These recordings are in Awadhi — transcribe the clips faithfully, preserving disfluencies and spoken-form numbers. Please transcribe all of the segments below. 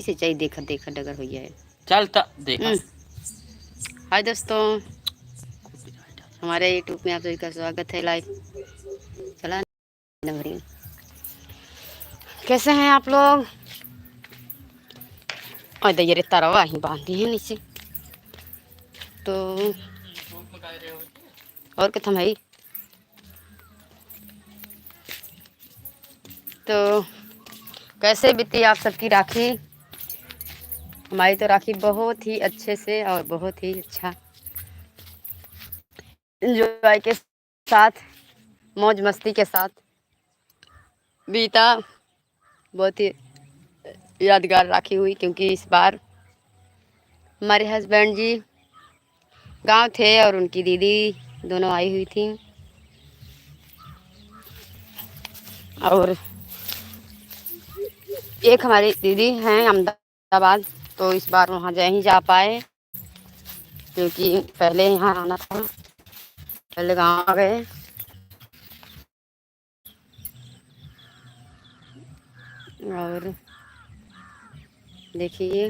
से जाई, देखत देखत डगर हो जाए। चल त देखा। हम्म। हाय दोस्तों, हमारे YouTube में आप सभी का स्वागत है। लाइव चला नंबरिंग। कैसे हैं आप लोग? और ये रे तरवा ही बांधी है नीचे। तो और कितना भाई? तो कैसे बीती आप सबकी राखी? हमारी तो राखी बहुत ही अच्छे से और बहुत ही अच्छा एंजॉय के साथ, मौज मस्ती के साथ बीता। बहुत ही यादगार राखी हुई, क्योंकि इस बार हमारे हस्बैंड जी गांव थे और उनकी दीदी दोनों आई हुई थी। और एक हमारी दीदी हैं अहमदाबाद, तो इस बार वहाँ नहीं जा पाए, क्योंकि पहले यहाँ आना था, पहले गाँव आ गए। और देखिए,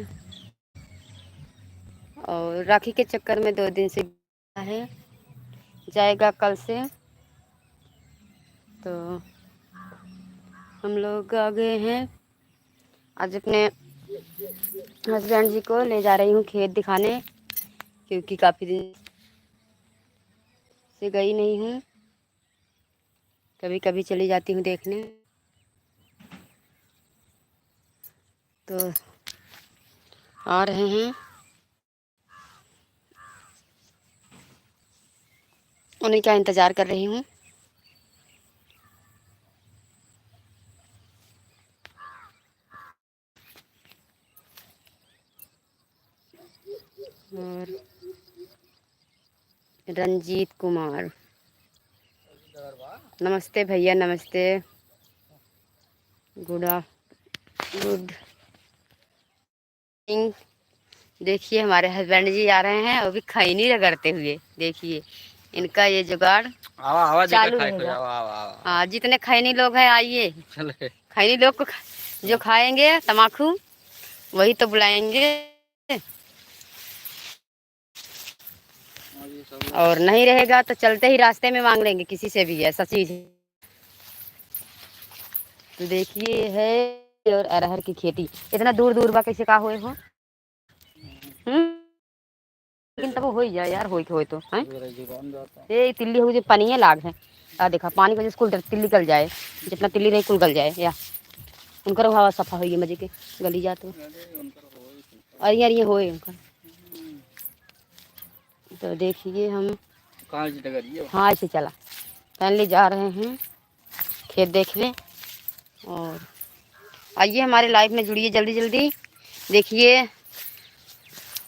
और राखी के चक्कर में दो दिन से है, जाएगा कल से। तो हम लोग आ गए हैं, आज अपने हस्बैंड जी को ले जा रही हूँ खेत दिखाने, क्योंकि काफ़ी दिन से गई नहीं हूँ, कभी कभी चली जाती हूँ देखने। तो आ रहे हैं, उन्हीं का इंतज़ार कर रही हूँ। और रंजीत कुमार, नमस्ते भैया, नमस्ते। गुड आ-, गुड। देखिए, हमारे हस्बैंड जी आ रहे हैं, वो भी खैनी रगड़ते हुए। देखिए, इनका ये जुगाड़ आवा, आवा, जेकर चालू खाए को रहेगा। आवा, आवा, आवा। हाँ, जितने खैनी लोग हैं, आइए। चले। खैनी लोग को खा-, जो खाएंगे तमाकू, वही तो बुलाएंगे। और नहीं रहेगा तो चलते ही रास्ते में मांग लेंगे किसी से भी, ऐसा चीज है। तो देखिए, ये है और अरहर की खेती। इतना दूर दूर बा, कैसे का होए हो? हम्म? लेकिन तब हो ही जाए यार, होए के होए तो, हैं? ए, तिल्ली हो जे पानी लाग है। आ देखा, पानी के वजह से कुल तिल्ली गल जाए, जितना तिल्ली रही कुल गल जाए। या उनकर हवा सफा होई है, मजे के गली जात हो। अरे यार, ये होए उनका। तो देखिए, हम कहाँ से डगरिया? हाँ, ऐसे चला। फाइनली जा रहे हैं खेत देखने। और आइए, हमारे लाइव में जुड़िए जल्दी जल्दी। देखिए,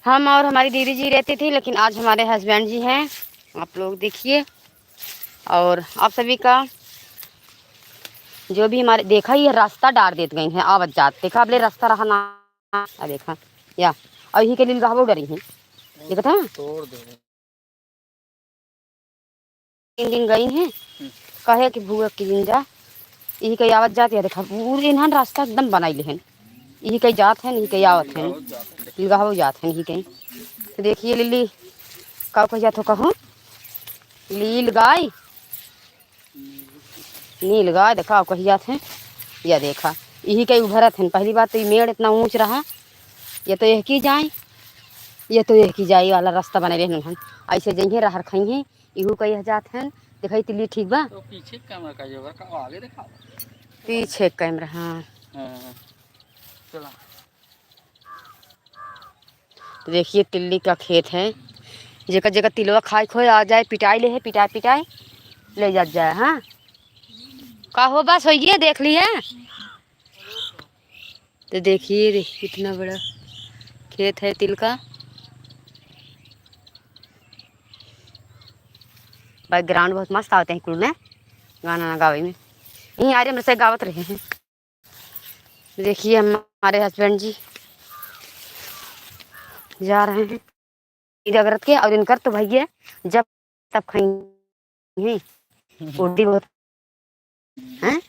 हम और हमारी दीदी जी रहती थी, लेकिन आज हमारे हस्बैंड जी हैं। आप लोग देखिए, और आप सभी का जो भी हमारे देखा, ये रास्ता डार देत गई हैं, आवत जात। देखा, अब ले रास्ता रहा ना। आ देखा, या, और यही के लिए गाहबो डरी हैं। देखत हैं? तोड़ दे। तीन दिन गई हैं, हम्म। कहे कि भूख की दिन जा, यही कहीं आवत जात, या देखा, पूरे इन्हन रास्ता एकदम बनाई लेहन। यही कहीं जात हैं, यही कहीं आवत हैं, लिलगाहू जात हैं, यही कहीं। तो देखिए, लिल्ली का कह जात हो, कहूँ, लील गाय, नील गाय, देखा, कह जात हैं, या देखा, यही कहीं उभरत हैं। पहली बात तो ये मेड़ इतना ऊँच रहा, ये तो यह की जाए, ये तो यह की जाए वाला रास्ता बनाई लेहन। ऐसे जइहे, रहर खइहे, इहू कही जात हन। देखा, ई तिल्ली ठीक बा। तो पीछे कैमरा का जो बा, का आगे दिखाओ। पीछे कैमरा, हाँ। हाँ, चला। तो देखिए, तिल्ली का खेत है। जेकर, जेकर तिलवा खाए खोए आ जाए, पिटाई ले है, पिटाई, पिटाई ले जात जाए, हाँ। का हो, बस होइए, देख लिए। तो देखिए रे, कितना बड़ा खेत है तिल का। बैकग्राउंड बहुत मस्त आवत हैं कुल में, गाना ना गावे में। यहीं आ रहे, हमसे गावत रहे हैं। देखिए, हमारे हस्बैंड जी जा रहे हैं रगरत के, और इनकर तो भैया जब तब खाई हैं। उर्दी बहुत हैं।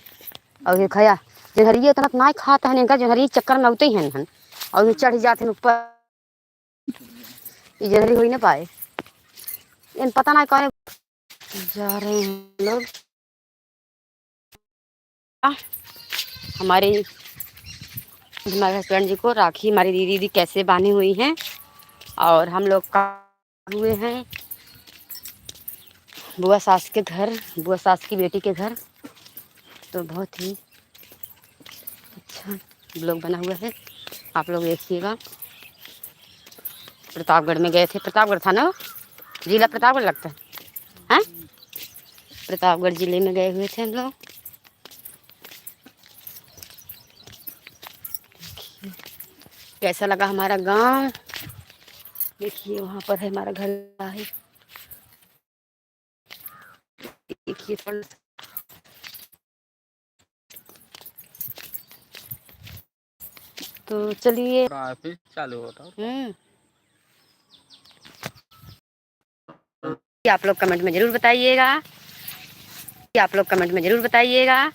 और ये खाया, जोन्हरिये इतना तो नाहीं खात हैं, इनका जोन्हरिये चक्कर में उते ही हैं हन। और ये चढ़ जाते हैं ऊपर, ये जल्दी हो ही ना पाए। इन पता ना कौन जा रहे हैं हम लोग। हमारे, हमारे हस्बैंड जी को राखी हमारी दीदी, दीदी कैसे बांधी हुई हैं और हम लोग का हुए हैं बुआ सास के घर, बुआ सास की बेटी के घर। तो बहुत ही अच्छा ब्लॉग बना हुआ है, आप लोग देखिएगा। प्रतापगढ़ में गए थे, प्रतापगढ़ था ना, जिला प्रतापगढ़ लगता है, हैं? प्रतापगढ़ जिले में गए हुए थे हम लोग। देखिए, कैसा लगा हमारा गांव। देखिए, वहाँ पर है हमारा घर है। देखिए, थोड़ा सा। तो चलिए। ट्रैफिक चालू होता है। हम्म। आप लोग कमेंट में जरूर बताइएगा, आप लोग कमेंट में जरूर बताइएगा।